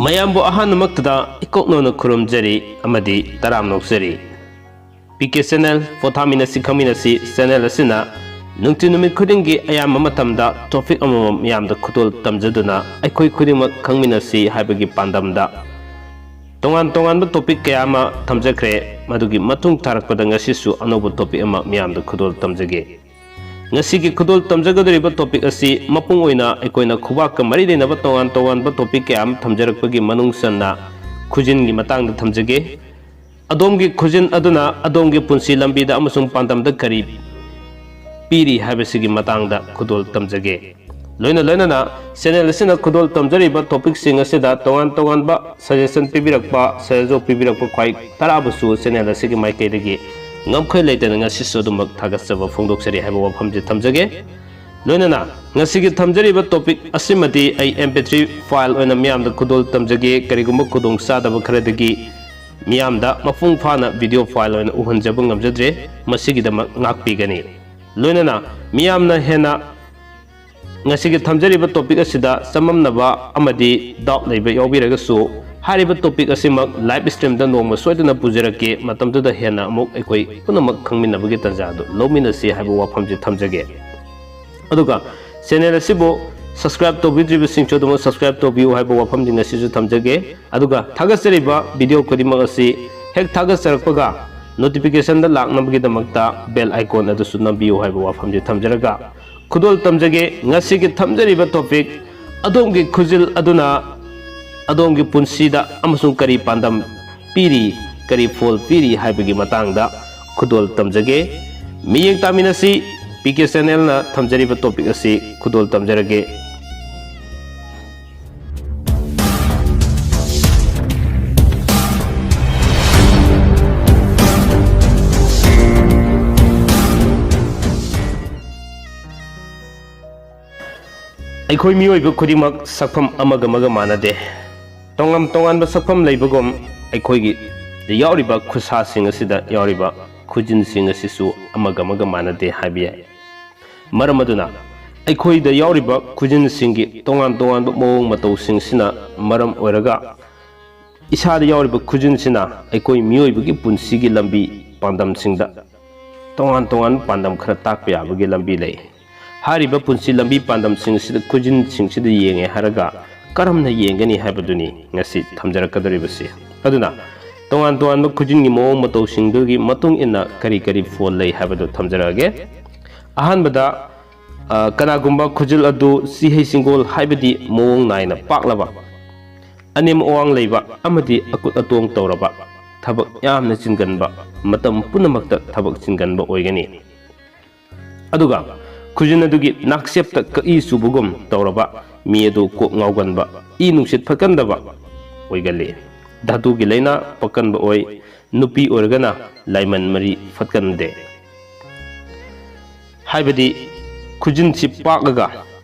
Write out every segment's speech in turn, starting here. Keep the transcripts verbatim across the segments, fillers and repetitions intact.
ꯃꯌꯥꯝꯕꯨ ꯑꯍꯥꯟꯕꯃꯛꯇꯗ ꯏꯀꯣꯛꯅꯧꯅ ꯈꯨꯔꯨꯝꯖꯔꯤ ꯑꯃꯗꯤ ꯇꯔꯥꯝꯅ ꯑꯣꯛꯆꯔꯤ꯫ ꯄꯤ ꯀꯦ ꯆꯦꯅꯦꯜ, ꯄꯣꯊꯥꯃꯤꯟꯅꯁꯤ ꯈꯪꯃꯤꯟꯅꯁꯤ ꯆꯦꯅꯦꯜ ꯑꯁꯤꯅ ꯅꯨꯡꯇꯤ ꯅꯨꯃꯤꯠ ꯈꯨꯗꯤꯡꯒꯤ ꯑꯌꯥꯝꯕ ꯃꯇꯝꯗ ꯇꯣꯄꯤꯛ ꯑꯃꯃꯝ ꯃꯤꯌꯥꯝꯗ ꯈꯨꯗꯣꯜ ꯇꯝꯖꯗꯨꯅ ꯑꯩꯈꯣꯏ ꯈꯨꯗꯤꯡꯃꯛ ꯈꯪꯃꯤꯟꯅꯁꯤ ꯍꯥꯏꯕꯒꯤ ꯄꯥꯟꯗꯝꯗ ꯇꯣꯉꯥꯟ ꯇꯣꯉꯥꯟꯕ ꯇꯣꯄꯤꯛ ꯀꯌꯥ ꯑꯃ ꯊꯝꯖꯈ꯭ꯔꯦ꯫ ꯃꯗꯨꯒꯤ ꯃꯇꯨꯡ ꯇꯥꯔꯛꯄꯗ ꯉꯁꯤꯁꯨ ꯑꯅꯧꯕ ꯇꯣꯄꯤꯛ ꯑꯃ ꯃꯤꯌꯥꯝꯗ ꯈꯨꯗꯣꯜ ꯇꯝꯖꯒꯦ꯫ ꯉꯁꯤꯒꯤ ꯈꯨꯗꯣꯜ ꯇꯝꯖꯒꯗꯧꯔꯤꯕ ꯇꯣꯄꯤꯛ ꯑꯁꯤ ꯃꯄꯨꯡ ꯑꯣꯏꯅ ꯑꯩꯈꯣꯏꯅ ꯈꯨꯕꯥꯛꯀ ꯃꯔꯤ ꯂꯩꯅꯕ ꯇꯣꯉꯥꯟ ꯇꯣꯉꯥꯟꯕ ꯇꯣꯄꯤꯛ ꯀꯌꯥ ꯑꯃ ꯊꯝꯖꯔꯛꯄꯒꯤ ꯃꯅꯨꯡ ꯆꯟꯅ ꯈꯨꯖꯤꯟꯒꯤ ꯃꯇꯥꯡꯗ ꯊꯝꯖꯒꯦ꯫ ꯑꯗꯣꯝꯒꯤ ꯈꯨꯖꯤꯟ ꯑꯗꯨꯅ ꯑꯗꯣꯝꯒꯤ ꯄꯨꯟꯁꯤ ꯂꯝꯕꯤꯗ ꯑꯃꯁꯨꯡ ꯄꯥꯟꯗꯝꯗ ꯀꯔꯤ ꯄꯤꯔꯤ ꯍꯥꯏꯕꯁꯤꯒꯤ ꯃꯇꯥꯡꯗ ꯈꯨꯗꯣꯜ ꯇꯝꯖꯒꯦ꯫ ꯂꯣꯏꯅ ꯂꯣꯏꯅꯅ ꯆꯦꯅꯦꯜ ꯑꯁꯤꯅ ꯈꯨꯗꯣꯜ ꯇꯝꯖꯔꯤꯕ ꯇꯣꯄꯤꯛꯁꯤꯡ ꯑꯁꯤꯗ ꯇꯣꯉꯥꯟ ꯇꯣꯉꯥꯟꯕ ꯁꯖꯦꯁꯟ ꯄꯤꯕꯤꯔꯛꯄ, ꯁꯖꯦꯁꯟ ꯄꯤꯕꯤꯔꯛꯄ ꯈ꯭ꯋꯥꯏ ꯇꯔꯥꯕꯨꯁꯨ ꯆꯦꯅꯦꯜ ꯑꯁꯤꯒꯤ ꯃꯥꯏꯀꯩꯗꯒꯤ ꯉꯝꯈꯩ ꯂꯩꯇꯅ ꯉꯁꯤꯁꯨ ꯑꯗꯨꯃꯛ ꯊꯥꯒꯠꯆꯕ ꯐꯣꯡꯗꯣꯛꯆꯔꯤ ꯍꯥꯏꯕ ꯋꯥꯐꯝꯁꯤ ꯊꯝꯖꯒꯦ꯫ ꯂꯣꯏꯅꯅ ꯉꯁꯤꯒꯤ ꯊꯝꯖꯔꯤꯕ ꯇꯣꯄꯤꯛ ꯑꯁꯤꯃꯗꯤ ꯑꯩ ꯑꯦꯝ ꯄꯤ ꯊ꯭ꯔꯤ ꯐꯥꯏꯜ ꯑꯣꯏꯅ ꯃꯤꯌꯥꯝꯗ ꯈꯨꯗꯣꯜ ꯇꯝꯖꯒꯦ꯫ ꯀꯔꯤꯒꯨꯝꯕ ꯈꯨꯗꯣꯡ ꯆꯥꯗꯕ ꯈꯔꯗꯒꯤ ꯃꯤꯌꯥꯝꯗ ꯃꯄꯨꯡ ꯐꯥꯅ ꯚꯤꯗꯤꯑꯣ ꯐꯥꯏꯜ ꯑꯣꯏꯅ ꯎꯍꯟꯖꯕ ꯉꯝꯖꯗ꯭ꯔꯦ꯫ ꯃꯁꯤꯒꯤꯗꯃꯛ ꯉꯥꯛꯄꯤꯒꯅꯤ꯫ ꯂꯣꯏꯅꯅ ꯃꯤꯌꯥꯝꯅ ꯍꯦꯟꯅ ꯉꯁꯤꯒꯤ ꯊꯝꯖꯔꯤꯕ ꯇꯣꯄꯤꯛ ꯑꯁꯤꯗ ꯆꯃꯝꯅꯕ ꯑꯃꯗꯤ ꯗꯥꯎꯠ ꯂꯩꯕ ꯌꯥꯎꯕꯤꯔꯒꯁꯨ, ꯍꯥꯏꯔꯤꯕ ꯇꯣꯄꯤꯛ ꯑꯁꯤꯃꯛ ꯂꯥꯏꯚ ꯁ꯭ꯇ꯭ꯔꯤꯝꯗ ꯅꯣꯡꯃ ꯁꯣꯏꯗꯅ ꯄꯨꯖꯔꯛꯀꯦ꯫ ꯃꯇꯝꯗꯨꯗ ꯍꯦꯟꯅ ꯑꯃꯨꯛ ꯑꯩꯈꯣꯏ ꯄꯨꯝꯅꯃꯛ ꯈꯪꯃꯤꯟꯅꯕꯒꯤ ꯇꯥꯟꯖꯥ ꯑꯗꯨ ꯂꯧꯃꯤꯟꯅꯁꯤ ꯍꯥꯏꯕ ꯋꯥꯐꯝꯁꯤ ꯊꯝꯖꯒꯦ꯫ ꯑꯗꯨꯒ ꯆꯦꯅꯦꯜ ꯑꯁꯤꯕꯨ ꯁꯕꯁꯀ꯭ꯔꯥꯏꯕ ꯇꯧꯕꯤꯗ꯭ꯔꯤꯕꯁꯤꯡꯁꯨ ꯑꯗꯨꯃꯛ ꯁꯕꯁꯀ꯭ꯔꯥꯏꯕ ꯇꯧꯕꯤꯌꯨ ꯍꯥꯏꯕ ꯋꯥꯐꯝꯁꯤ ꯉꯁꯤꯁꯨ ꯊꯝꯖꯒꯦ꯫ ꯑꯗꯨꯒ ꯊꯥꯒꯠꯆꯔꯤꯕ ꯚꯤꯗꯤꯑꯣ ꯈꯨꯗꯤꯡꯃꯛ ꯑꯁꯤ ꯍꯦꯛ ꯊꯥꯒꯠꯆꯔꯛꯄꯒ ꯅꯣꯇꯤꯐꯤꯀꯦꯁꯟꯗ ꯂꯥꯛꯅꯕꯒꯤꯗꯃꯛꯇ ꯕꯦꯜ ꯑꯥꯏꯀꯣꯟ ꯑꯗꯨꯁꯨ ꯅꯝꯕꯤꯌꯨ ꯍꯥꯏꯕ ꯋꯥꯐꯝꯁꯤ ꯊꯝꯖꯔꯒ, ꯈꯨꯗꯣꯜ ꯇꯝꯖꯒꯦ꯫ ꯉꯁꯤꯒꯤ ꯊꯝꯖꯔꯤꯕ ꯇꯣꯄꯤꯛ, ꯑꯗꯣꯝꯒꯤ ꯈꯨꯖꯤꯜ ꯑꯗꯨꯅ ꯑꯗꯣꯝꯒꯤ ꯄꯨꯟꯁꯤꯗ ꯑꯃꯁꯨꯡ ꯀꯔꯤ ꯄꯥꯟꯗꯝ ꯄꯤꯔꯤ, ꯀꯔꯤ ꯐꯣꯜ ꯄꯤꯔꯤ ꯍꯥꯏꯕꯒꯤ ꯃꯇꯥꯡꯗ ꯈꯨꯗꯣꯜ ꯇꯝꯖꯒꯦ꯫ ꯃꯤꯠꯌꯦꯡ ꯇꯥꯃꯤꯟꯅꯁꯤ꯫ ꯄꯤ ꯀꯦ ꯆꯦꯅꯦꯜꯅ ꯊꯝꯖꯔꯤꯕ ꯇꯣꯄꯤꯛ ꯑꯁꯤ ꯈꯨꯗꯣꯜ ꯇꯝꯖꯔꯒꯦ꯫ ꯑꯩꯈꯣꯏ ꯃꯤꯑꯣꯏꯕ ꯈꯨꯗꯤꯡꯃꯛ ꯁꯛꯐꯝ ꯑꯃꯒ ꯑꯃꯒ ꯃꯥꯟꯅꯗꯦ꯫ ꯇꯣꯉꯥꯟ ꯇꯣꯉꯥꯟꯕ ꯁꯛꯐꯝ ꯂꯩꯕꯒꯨꯝ, ꯑꯩꯈꯣꯏꯒꯤ ꯌꯥꯎꯔꯤꯕ ꯈꯨꯠꯁꯥꯁꯤꯡ ꯑꯁꯤꯗ ꯌꯥꯎꯔꯤꯕ ꯈꯨꯖꯤꯟꯁꯤꯡ ꯑꯁꯤꯁꯨ ꯑꯃꯒ ꯑꯃꯒ ꯃꯥꯟꯅꯗꯦ ꯍꯥꯏꯕ ꯌꯥꯏ꯫ ꯃꯔꯝ ꯑꯗꯨꯅ ꯑꯩꯈꯣꯏꯗ ꯌꯥꯎꯔꯤꯕ ꯈꯨꯖꯤꯟꯁꯤꯡꯒꯤ ꯇꯣꯉꯥꯟ ꯇꯣꯉꯥꯟꯕ ꯃꯑꯣꯡ ꯃꯇꯧꯁꯤꯡꯁꯤꯅ ꯃꯔꯝ ꯑꯣꯏꯔꯒ, ꯏꯁꯥꯗ ꯌꯥꯎꯔꯤꯕ ꯈꯨꯖꯤꯟꯁꯤꯅ ꯑꯩꯈꯣꯏ ꯃꯤꯑꯣꯏꯕꯒꯤ ꯄꯨꯟꯁꯤꯒꯤ ꯂꯝꯕꯤ ꯄꯥꯟꯗꯝꯁꯤꯡꯗ ꯇꯣꯉꯥꯟ ꯇꯣꯉꯥꯟꯕ ꯄꯥꯟꯗꯝ ꯈꯔ ꯇꯥꯛꯄ ꯌꯥꯕꯒꯤ ꯂꯝꯕꯤ ꯂꯩ꯫ ꯍꯥꯏꯔꯤꯕ ꯄꯨꯟꯁꯤ ꯂꯝꯕꯤ ꯄꯥꯟꯗꯝꯁꯤꯡ ꯑꯁꯤꯗ ꯈꯨꯖꯤꯟꯁꯤꯡꯁꯤꯗ ꯌꯦꯡꯉꯦ ꯍꯥꯏꯔꯒ ꯀꯔꯝꯅ ꯌꯦꯡꯒꯅꯤ ꯍꯥꯏꯕꯗꯨꯅꯤ ꯉꯁꯤ ꯊꯝꯖꯔꯛꯀꯗꯧꯔꯤꯕꯁꯤ꯫ ꯑꯗꯨꯅ ꯇꯣꯉꯥꯟ ꯇꯣꯉꯥꯟꯕ ꯈꯨꯖꯤꯟꯒꯤ ꯃꯑꯣꯡ ꯃꯇꯧꯁꯤꯡꯗꯨꯒꯤ ꯃꯇꯨꯡ ꯏꯟꯅ ꯀꯔꯤ ꯀꯔꯤ ꯐꯣꯜ ꯂꯩ ꯍꯥꯏꯕꯗꯨ ꯊꯝꯖꯔꯛꯑꯒꯦ꯫ ꯑꯍꯥꯟꯕꯗ, ꯑ, ꯀꯅꯥꯒꯨꯝꯕ ꯈꯨꯖꯤꯜ ꯑꯗꯨ ꯁꯤꯍꯩ ꯁꯤꯡꯒꯣꯜ ꯍꯥꯏꯕꯗꯤ ꯃꯑꯣꯡ ꯅꯥꯏꯅ ꯄꯥꯛꯂꯕ, ꯑꯅꯦꯝ ꯑꯋꯥꯡ ꯂꯩꯕ ꯑꯃꯗꯤ ꯑꯀꯨꯠ ꯑꯇꯣꯡ ꯇꯧꯔꯕ, ꯊꯕꯛ ꯌꯥꯝꯅ ꯆꯤꯟꯒꯟꯕ, ꯃꯇꯝ ꯄꯨꯝꯅꯃꯛꯇ ꯊꯕꯛ ꯆꯤꯟꯒꯟꯕ ꯑꯣꯏꯒꯅꯤ꯫ ꯑꯗꯨꯒ ꯈꯨꯖꯤꯟ ꯑꯗꯨꯒꯤ ꯅꯥꯛꯆꯦꯞꯇ ꯀꯛꯏ ꯆꯨꯕꯒꯨꯝ ꯇꯧꯔꯕ, ꯃꯤ ꯑꯗꯨ ꯀꯣꯛ ꯉꯥꯎꯒꯟꯕ, ꯏ ꯅꯨꯡꯁꯤꯠ ꯐꯠꯀꯟꯗꯕ ꯑꯣꯏꯒꯜꯂꯤ꯫ ꯙꯥꯇꯨꯒꯤ ꯂꯥꯏꯅꯥ ꯄꯛꯀꯟꯕ ꯑꯣꯏ꯫ ꯅꯨꯄꯤ ꯑꯣꯏꯔꯒꯅ ꯂꯥꯏꯃꯟ ꯃꯔꯤ ꯐꯠꯀꯟꯗꯦ꯫ ꯍꯥꯏꯕꯗꯤ ꯈꯨꯖꯤꯟꯁꯤ ꯄꯥꯛꯑꯒ,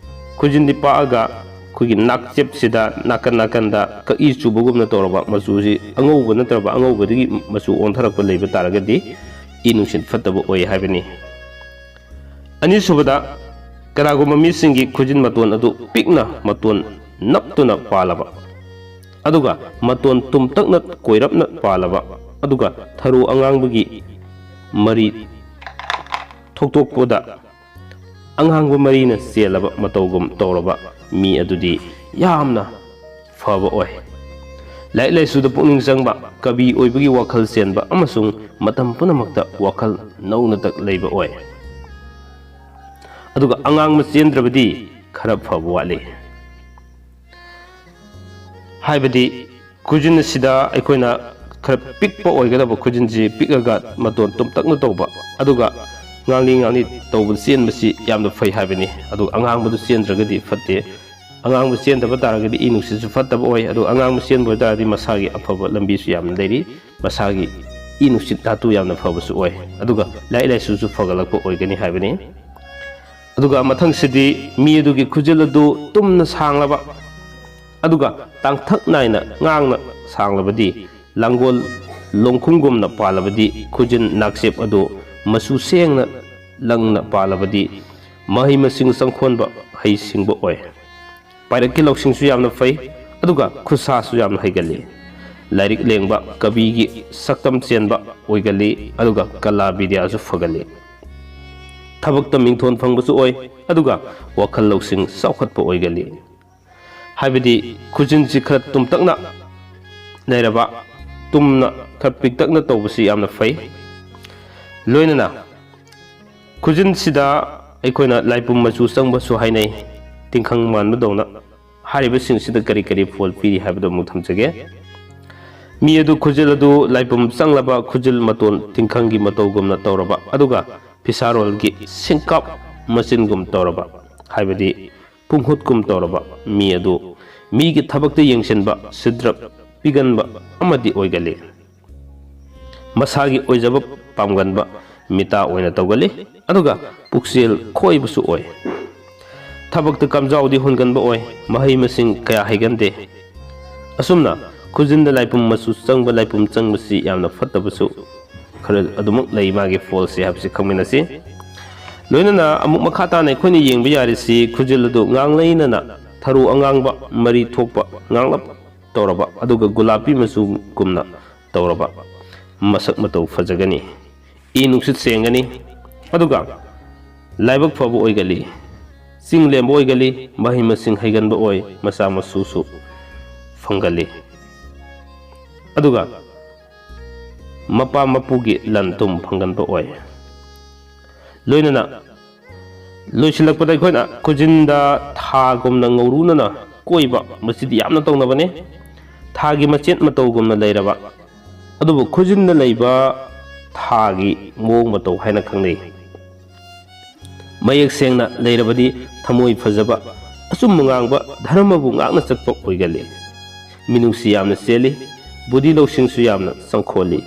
ꯈꯨꯖꯤꯟꯗꯤ ꯄꯥꯛꯑꯒ ꯑꯩꯈꯣꯏꯒꯤ ꯅꯥꯛꯆꯦꯞꯁꯤꯗ ꯅꯥꯀꯟ ꯅꯥꯀꯟꯗ ꯀꯛꯏ ꯆꯨꯕꯒꯨꯝꯅ ꯇꯧꯔꯕ, ꯃꯆꯨꯁꯤ ꯑꯉꯧꯕ ꯅꯠꯇ꯭ꯔꯕ ꯑꯉꯧꯕꯗꯒꯤ ꯃꯆꯨ ꯑꯣꯟꯊꯔꯛꯄ ꯂꯩꯕ ꯇꯥꯔꯒꯗꯤ ꯏ ꯅꯨꯡꯁꯤꯠ ꯐꯠꯇꯕ ꯑꯣꯏ ꯍꯥꯏꯕꯅꯤ꯫ ꯑꯅꯤꯁꯨꯕꯗ, ꯀꯅꯥꯒꯨꯝꯕ ꯃꯤꯁꯤꯡꯒꯤ ꯈꯨꯖꯤꯟ ꯃꯇꯣꯟ ꯑꯗꯨ ꯄꯤꯛꯅ ꯃꯇꯣꯟ ꯅꯞꯇꯨꯅ ꯄꯥꯜꯂꯕ, ꯑꯗꯨꯒ ꯃꯇꯣꯟ ꯇꯨꯝꯇꯛꯅ ꯀꯣꯏꯔꯞꯅ ꯄꯥꯜꯂꯕ, ꯑꯗꯨꯒ ꯊꯔꯣ ꯑꯉꯥꯡꯕꯒꯤ ꯃꯔꯤ ꯊꯣꯛꯇꯣꯛꯄꯗ ꯑꯉꯥꯡꯕ ꯃꯔꯤꯅ ꯆꯦꯜꯂꯕ ꯃꯇꯧꯒꯨꯝ ꯇꯧꯔꯕ ꯃꯤ ꯑꯗꯨꯗꯤ ꯌꯥꯝꯅ ꯐꯕ ꯑꯣꯏ꯫ ꯂꯥꯏꯔꯤꯛ ꯂꯥꯏꯁꯨꯗ ꯄꯨꯛꯅꯤꯡ ꯆꯪꯕ, ꯀꯕꯤ ꯑꯣꯏꯕꯒꯤ ꯋꯥꯈꯜ ꯆꯦꯟꯕ ꯑꯃꯁꯨꯡ ꯃꯇꯝ ꯄꯨꯝꯅꯃꯛꯇ ꯋꯥꯈꯜ ꯅꯧꯅꯇ ꯂꯩꯕ ꯑꯣꯏ꯫ ꯑꯗꯨꯒ ꯑꯉꯥꯡꯕ ꯆꯦꯟꯗ꯭ꯔꯕꯗꯤ ꯈꯔ ꯐꯕ ꯋꯥꯠꯂꯤ꯫ ꯍꯥꯏꯕꯗꯤ ꯈꯨꯖꯤꯟ ꯑꯁꯤꯗ ꯑꯩꯈꯣꯏꯅ ꯈꯔ ꯄꯤꯛꯄ ꯑꯣꯏꯒꯗꯕ, ꯈꯨꯖꯤꯟꯁꯤ ꯄꯤꯛꯑꯒ ꯃꯇꯣꯟ ꯇꯨꯝꯇꯛꯅ ꯇꯧꯕ, ꯑꯗꯨꯒ ꯉꯥꯡꯂꯤ ꯉꯥꯡꯂꯤ ꯇꯧꯕ ꯆꯦꯟꯕꯁꯤ ꯌꯥꯝꯅ ꯐꯩ ꯍꯥꯏꯕꯅꯤ꯫ ꯑꯗꯨꯒ ꯑꯉꯥꯡꯕꯗꯨ ꯆꯦꯟꯗ꯭ꯔꯒꯗꯤ ꯐꯠꯇꯦ꯫ ꯑꯉꯥꯡꯕ ꯆꯦꯟꯗꯕ ꯇꯥꯔꯒꯗꯤ ꯏ ꯅꯨꯡꯁꯤꯠꯁꯨ ꯐꯠꯇꯕ ꯑꯣꯏ꯫ ꯑꯗꯨꯒ ꯑꯉꯥꯡꯕ ꯆꯦꯟꯕ ꯑꯣꯏꯇꯥꯔꯗꯤ ꯃꯁꯥꯒꯤ ꯑꯐꯕ ꯂꯝꯕꯤꯁꯨ ꯌꯥꯝꯅ ꯂꯩꯔꯤ, ꯃꯁꯥꯒꯤ ꯏ ꯅꯨꯡꯁꯤꯠ ꯙꯥꯇꯨ ꯌꯥꯝꯅ ꯐꯕꯁꯨ ꯑꯣꯏ꯫ ꯑꯗꯨꯒ ꯂꯥꯏꯔꯤꯛ ꯂꯥꯏꯁꯨꯁꯨ ꯐꯒꯠꯂꯛꯄ ꯑꯣꯏꯒꯅꯤ ꯍꯥꯏꯕꯅꯤ꯫ ꯑꯗꯨꯒ ꯃꯊꯪꯁꯤꯗꯤ ꯃꯤ ꯑꯗꯨꯒꯤ ꯈꯨꯖꯤꯜ ꯑꯗꯨ ꯇꯨꯝꯅ ꯁꯥꯡꯂꯕ, ꯑꯗꯨꯒ ꯇꯥꯡꯊꯛ ꯅꯥꯏꯅ ꯉꯥꯡꯅ ꯁꯥꯡꯂꯕꯗꯤ, ꯂꯥꯡꯒꯣꯜ ꯂꯣꯡꯈꯨꯝꯒꯨꯝꯅ ꯄꯥꯜꯂꯕꯗꯤ, ꯈꯨꯖꯤꯟ ꯅꯥꯛꯆꯦꯞ ꯑꯗꯨ ꯃꯆꯨ ꯁꯦꯡꯅ ꯂꯪꯅ ꯄꯥꯜꯂꯕꯗꯤ, ꯃꯍꯩ ꯃꯁꯤꯡ ꯆꯪꯈꯣꯟꯕ, ꯍꯩꯁꯤꯡꯕ ꯑꯣꯏ꯫ ꯄꯥꯏꯔꯛꯀꯤ ꯂꯧꯁꯤꯡꯁꯨ ꯌꯥꯝꯅ ꯐꯩ, ꯑꯗꯨꯒ ꯈꯨꯠꯁꯥꯁꯨ ꯌꯥꯝꯅ ꯍꯩꯒꯜꯂꯤ꯫ ꯂꯥꯏꯔꯤꯛ ꯂꯦꯡꯕ, ꯀꯕꯤꯒꯤ ꯁꯛꯇꯝ ꯆꯦꯟꯕ ꯑꯣꯏꯒꯜꯂꯤ, ꯑꯗꯨꯒ ꯀꯂꯥ ꯕꯤꯗ꯭ꯌꯥꯁꯨ ꯐꯒꯜꯂꯤ꯫ ꯊꯕꯛꯇ ꯃꯤꯡꯊꯣꯟ ꯐꯪꯕꯁꯨ ꯑꯣꯏ, ꯑꯗꯨꯒ ꯋꯥꯈꯜ ꯂꯧꯁꯤꯡ ꯆꯥꯎꯈꯠꯄ ꯑꯣꯏꯒꯜꯂꯤ꯫ ꯍꯥꯏꯕꯗꯤ ꯈꯨꯖꯤꯟꯁꯤ ꯈꯔ ꯇꯨꯝꯇꯛꯅ ꯂꯩꯔꯕ, ꯇꯨꯝꯅ ꯈꯔ ꯄꯤꯛꯇꯛꯅ ꯇꯧꯕꯁꯤ ꯌꯥꯝꯅ ꯐꯩ꯫ ꯂꯣꯏꯅꯅ ꯈꯨꯖꯤꯟꯁꯤꯗ ꯑꯩꯈꯣꯏꯅ ꯂꯥꯏꯄꯨꯝ ꯃꯆꯨ ꯆꯪꯕꯁꯨ ꯍꯥꯏꯅꯩ, ꯇꯤꯡꯈꯪ ꯃꯥꯟꯕꯗꯧꯅ꯫ ꯍꯥꯏꯔꯤꯕꯁꯤꯡꯁꯤꯗ ꯀꯔꯤ ꯀꯔꯤ ꯐꯣꯜ ꯄꯤꯔꯤ ꯍꯥꯏꯕꯗꯨ ꯑꯃꯨꯛ ꯊꯝꯖꯒꯦ꯫ ꯃꯤ ꯑꯗꯨ ꯈꯨꯖꯤꯜ ꯑꯗꯨ ꯂꯥꯏꯄꯨꯝ ꯆꯪꯂꯕ ꯈꯨꯖꯤꯜ ꯃꯇꯣꯟ ꯇꯤꯡꯈꯪꯒꯤ ꯃꯇꯧꯒꯨꯝꯅ ꯇꯧꯔꯕ, ꯑꯗꯨꯒ ꯐꯤꯁꯥꯔꯣꯜꯒꯤ ꯁꯤꯡꯀꯥꯞ ꯃꯆꯤꯟꯒꯨꯝ ꯇꯧꯔꯕ, ꯍꯥꯏꯕꯗꯤ ꯄꯨꯡꯍꯨꯠꯀꯨꯝ ꯇꯧꯔꯕ ꯃꯤ ꯑꯗꯨ ꯃꯤꯒꯤ ꯊꯕꯛꯇ ꯌꯦꯡꯁꯤꯟꯕ, ꯁꯤꯗ꯭ꯔꯛ ꯄꯤꯒꯟꯕ ꯑꯃꯗꯤ ꯑꯣꯏꯒꯜꯂꯤ꯫ ꯃꯁꯥꯒꯤ ꯑꯣꯏꯖꯕ ꯄꯥꯝꯒꯟꯕ ꯃꯤꯇꯥ ꯑꯣꯏꯅ ꯇꯧꯒꯜꯂꯤ, ꯑꯗꯨꯒ ꯄꯨꯛꯆꯦꯜ ꯈꯣꯏꯕꯁꯨ ꯑꯣꯏ꯫ ꯊꯕꯛꯇ ꯀꯝꯖꯥꯎꯗꯤ ꯍꯣꯟꯒꯟꯕ ꯑꯣꯏ, ꯃꯍꯩ ꯃꯁꯤꯡ ꯀꯌꯥ ꯍꯩꯒꯟꯗꯦ꯫ ꯑꯁꯨꯝꯅ ꯈꯨꯖꯤꯟꯗ ꯂꯥꯏꯄꯨꯝ ꯃꯆꯨ ꯆꯪꯕ, ꯂꯥꯏꯄꯨꯝ ꯆꯪꯕꯁꯤ ꯌꯥꯝꯅ ꯐꯠꯇꯕꯁꯨ ꯈꯔ ꯑꯗꯨꯃꯛ ꯂꯩ ꯃꯥꯒꯤ ꯐꯣꯜꯁꯦ ꯍꯥꯏꯕꯁꯤ ꯈꯪꯃꯤꯟꯅꯁꯤ꯫ ꯂꯣꯏꯅꯅ ꯑꯃꯨꯛ ꯃꯈꯥ ꯇꯥꯅ ꯑꯩꯈꯣꯏꯅ ꯌꯦꯡꯕ ꯌꯥꯔꯤꯁꯤ ꯈꯨꯖꯤꯜ ꯑꯗꯨ ꯉꯥꯡꯂꯩꯅꯅ ꯊꯔꯣ ꯑꯉꯥꯡꯕ, ꯃꯔꯤ ꯊꯣꯛꯄ, ꯉꯥꯡꯂꯞ ꯇꯧꯔꯕ, ꯑꯗꯨꯒ ꯒꯨꯂꯥꯄꯤ ꯃꯆꯨꯒꯨꯝꯅ ꯇꯧꯔꯕ ꯃꯁꯛ ꯃꯇꯧ ꯐꯖꯒꯅꯤ꯫ ꯏ ꯅꯨꯡꯁꯤꯠ ꯁꯦꯡꯒꯅꯤ, ꯑꯗꯨꯒ ꯂꯥꯏꯕꯛ ꯐꯕ ꯑꯣꯏꯒꯜꯂꯤ꯫ ꯆꯤꯡ ꯂꯦꯝꯕ ꯑꯣꯏꯒꯜꯂꯤ, ꯃꯍꯩ ꯃꯁꯤꯡ ꯍꯩꯒꯟꯕ ꯑꯣꯏ, ꯃꯆꯥ ꯃꯁꯨꯁꯨ ꯐꯪꯒꯜꯂꯤ꯫ ꯑꯗꯨꯒ ꯃꯄꯥ ꯃꯄꯨꯒꯤ ꯂꯟ ꯊꯨꯝ ꯐꯪꯒꯟꯕ ꯑꯣꯏ꯫ ꯂꯣꯏꯅꯅ ꯂꯣꯏꯁꯤꯜꯂꯛꯄꯗ ꯑꯩꯈꯣꯏꯅ ꯈꯨꯖꯤꯟꯗ ꯊꯥꯒꯨꯝꯅ ꯉꯧꯔꯨꯅꯅ ꯀꯣꯏꯕ, ꯃꯁꯤꯗꯤ ꯌꯥꯝꯅ ꯇꯧꯅꯕꯅꯤ꯫ ꯊꯥꯒꯤ ꯃꯆꯦꯠ ꯃꯇꯧꯒꯨꯝꯅ ꯂꯩꯔꯕ, ꯑꯗꯨꯕꯨ ꯈꯨꯖꯤꯟꯗ ꯂꯩꯕ ꯊꯥꯒꯤ ꯃꯑꯣꯡ ꯃꯇꯧ ꯍꯥꯏꯅ ꯈꯪꯅꯩ꯫ ꯃꯌꯦꯛ ꯁꯦꯡꯅ ꯂꯩꯔꯕꯗꯤ ꯊꯃꯣꯏ ꯐꯖꯕ, ꯑꯆꯨꯝꯕ ꯉꯥꯡꯕ, ꯙꯔꯃꯕꯨ ꯉꯥꯛꯅ ꯆꯠꯄ ꯑꯣꯏꯒꯜꯂꯤ꯫ ꯃꯤꯅꯨꯡꯁꯤ ꯌꯥꯝꯅ ꯆꯦꯜꯂꯤ, ꯕꯨꯙꯤ ꯂꯧꯁꯤꯡꯁꯨ ꯌꯥꯝꯅ ꯆꯪꯈꯣꯜꯂꯤ꯫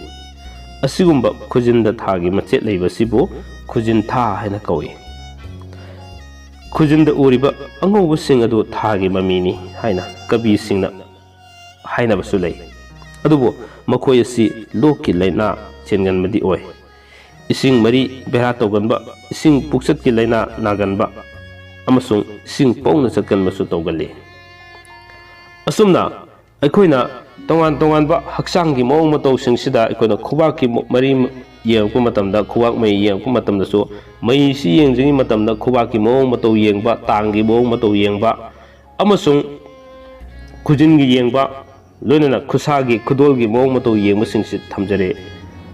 ꯑꯁꯤꯒꯨꯝꯕ ꯈꯨꯖꯤꯟꯗ ꯊꯥꯒꯤ ꯃꯆꯦꯠ ꯂꯩꯕꯁꯤꯕꯨ ꯈꯨꯖꯤꯟ ꯊꯥ ꯍꯥꯏꯅ ꯀꯧꯏ꯫ ꯈꯨꯖꯤꯟꯗ ꯎꯔꯤꯕ ꯑꯉꯧꯕꯁꯤꯡ ꯑꯗꯨ ꯊꯥꯒꯤ ꯃꯃꯤꯅꯤ ꯍꯥꯏꯅ ꯀꯕꯤꯁꯤꯡꯅ ꯍꯥꯏꯅꯕꯁꯨ ꯂꯩ꯫ ꯑꯗꯨꯕꯨ ꯃꯈꯣꯏ ꯑꯁꯤ ꯂꯣꯛꯀꯤ ꯂꯥꯏꯅꯥ ꯆꯦꯟꯒꯟꯕꯗꯤ ꯑꯣꯏ꯫ ꯏꯁꯤꯡ ꯃꯔꯤ ꯕꯦꯔꯥ ꯇꯧꯒꯟꯕ, ꯏꯁꯤꯡ ꯄꯨꯛꯆꯠꯀꯤ ꯂꯥꯏꯅꯥ ꯅꯥꯒꯟꯕ ꯑꯃꯁꯨꯡ ꯏꯁꯤꯡ ꯄꯧꯅ ꯆꯠꯀꯟꯕꯁꯨ ꯇꯧꯒꯜꯂꯤ꯫ ꯑꯁꯨꯝꯅ ꯑꯩꯈꯣꯏꯅ ꯇꯣꯉꯥꯟ ꯇꯣꯉꯥꯟꯕ ꯍꯛꯆꯥꯡꯒꯤ ꯃꯑꯣꯡ ꯃꯇꯧꯁꯤꯡꯁꯤꯗ ꯑꯩꯈꯣꯏꯅ ꯈꯨꯕꯥꯛꯀꯤ ꯃ-, ꯃꯔꯤ ꯌꯦꯡꯉꯛꯄ ꯃꯇꯝꯗ, ꯈꯨꯕꯥꯛ ꯃꯔꯤ ꯌꯦꯡꯉꯛꯄ ꯃꯇꯝꯗꯁꯨ, ꯃꯔꯤꯁꯤ ꯌꯦꯡꯗ꯭ꯔꯤꯉꯩ ꯃꯇꯝꯗ ꯈꯨꯕꯥꯛꯀꯤ ꯃꯑꯣꯡ ꯃꯇꯧ ꯌꯦꯡꯕ, ꯇꯥꯡꯒꯤ ꯃꯑꯣꯡ ꯃꯇꯧ ꯌꯦꯡꯕ, ꯑꯃꯁꯨꯡ ꯈꯨꯖꯤꯟꯒꯤ ꯌꯦꯡꯕ, ꯂꯣꯏꯅꯅ ꯈꯨꯠꯁꯥꯒꯤ, ꯈꯨꯗꯣꯜꯒꯤ ꯃꯑꯣꯡ ꯃꯇꯧ ꯌꯦꯡꯕꯁꯤꯡꯁꯤ ꯊꯝꯖꯔꯦ꯫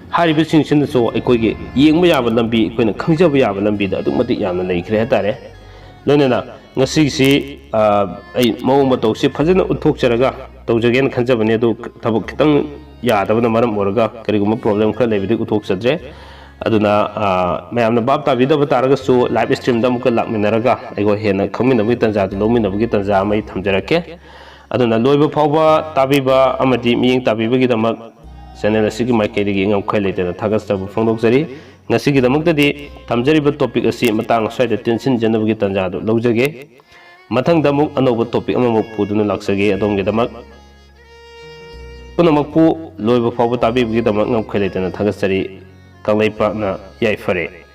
ꯍꯥꯏꯔꯤꯕꯁꯤꯡꯁꯤꯅꯁꯨ ꯑꯩꯈꯣꯏꯒꯤ ꯌꯦꯡꯕ ꯌꯥꯕ ꯂꯝꯕꯤ, ꯑꯩꯈꯣꯏꯅ ꯈꯪꯖꯕ ꯌꯥꯕ ꯂꯝꯕꯤꯗ ꯑꯗꯨꯛ ꯃꯇꯤꯛ ꯌꯥꯝꯅ ꯂꯩꯈ꯭ꯔꯦ ꯍꯥꯏꯇꯥꯔꯦ꯫ ꯂꯣꯏꯅꯅ ꯉꯁꯤꯁꯤ, ꯑ, ꯑꯩ ꯃꯑꯣꯡ ꯃꯇꯧꯁꯤ ꯐꯖꯅ ꯎꯠꯊꯣꯛꯆꯔꯒ ꯇꯧꯖꯒꯦꯅ ꯈꯟꯖꯕꯅꯤ꯫ ꯑꯗꯨ ꯊꯕꯛ ꯈꯤꯇꯪ ꯌꯥꯗꯕꯅ ꯃꯔꯝ ꯑꯣꯏꯔꯒ ꯀꯔꯤꯒꯨꯝꯕ problem ꯈꯔ ꯂꯩꯕꯗꯒꯤ ꯎꯠꯊꯣꯛꯆꯗ꯭ꯔꯦ꯫ ꯑꯗꯨꯅ, ꯑ, ꯃꯌꯥꯝꯅ ꯚꯥꯞ ꯇꯥꯕꯤꯗꯕ ꯇꯥꯔꯒꯁꯨ live streamꯗ ꯑꯃꯨꯛꯀ ꯂꯥꯛꯃꯤꯟꯅꯔꯒ ꯑꯩꯈꯣꯏ ꯍꯦꯟꯅ ꯈꯪꯃꯤꯟꯅꯕꯒꯤ ꯇꯥꯟꯖꯥꯗꯨ ꯂꯧꯃꯤꯟꯅꯕꯒꯤ ꯇꯥꯟꯖꯥ ꯑꯃ ꯑꯩ ꯊꯝꯖꯔꯛꯀꯦ꯫ ꯑꯗꯨꯅ ꯂꯣꯏꯕ ꯐꯥꯎꯕ ꯇꯥꯕꯤꯕ ꯑꯃꯗꯤ ꯃꯤꯠꯌꯦꯡ ꯇꯥꯕꯤꯕꯒꯤꯗꯃꯛ channel ꯑꯁꯤꯒꯤ ꯃꯥꯏꯀꯩꯗꯒꯤ ꯉꯝꯈꯩ ꯂꯩꯇꯅ ꯊꯥꯒꯠꯆꯕ ꯐꯣꯡꯗꯣꯛꯆꯔꯤ꯫ ꯉꯁꯤꯒꯤꯗꯃꯛꯇꯗꯤ ꯊꯝꯖꯔꯤꯕ topic ꯑꯁꯤ ꯃꯇꯥꯡ ꯑꯁ꯭ꯋꯥꯏꯗ ꯇꯦꯟꯁꯤꯟꯖꯅꯕꯒꯤ ꯇꯥꯟꯖꯥꯗꯨ ꯂꯧꯖꯒꯦ꯫ ꯃꯊꯪꯗ ꯑꯃꯨꯛ ꯑꯅꯧꯕ topic ꯑꯃꯃꯨꯛ ꯄꯨꯗꯨꯅ ꯂꯥꯛꯆꯒꯦ ꯑꯗꯣꯝꯒꯤꯗꯃꯛ꯫ ꯄꯨꯝꯅꯃꯛꯄꯨ ꯂꯣꯏꯕ ꯐꯥꯎꯕ ꯇꯥꯕꯤꯕꯒꯤꯗꯃꯛ ꯉꯝꯈꯩ ꯂꯩꯇꯅ ꯊꯥꯒꯠꯆꯔꯤ꯫ ꯀꯪꯂꯩꯄꯥꯛꯅ ꯌꯥꯏꯐꯔꯦ꯫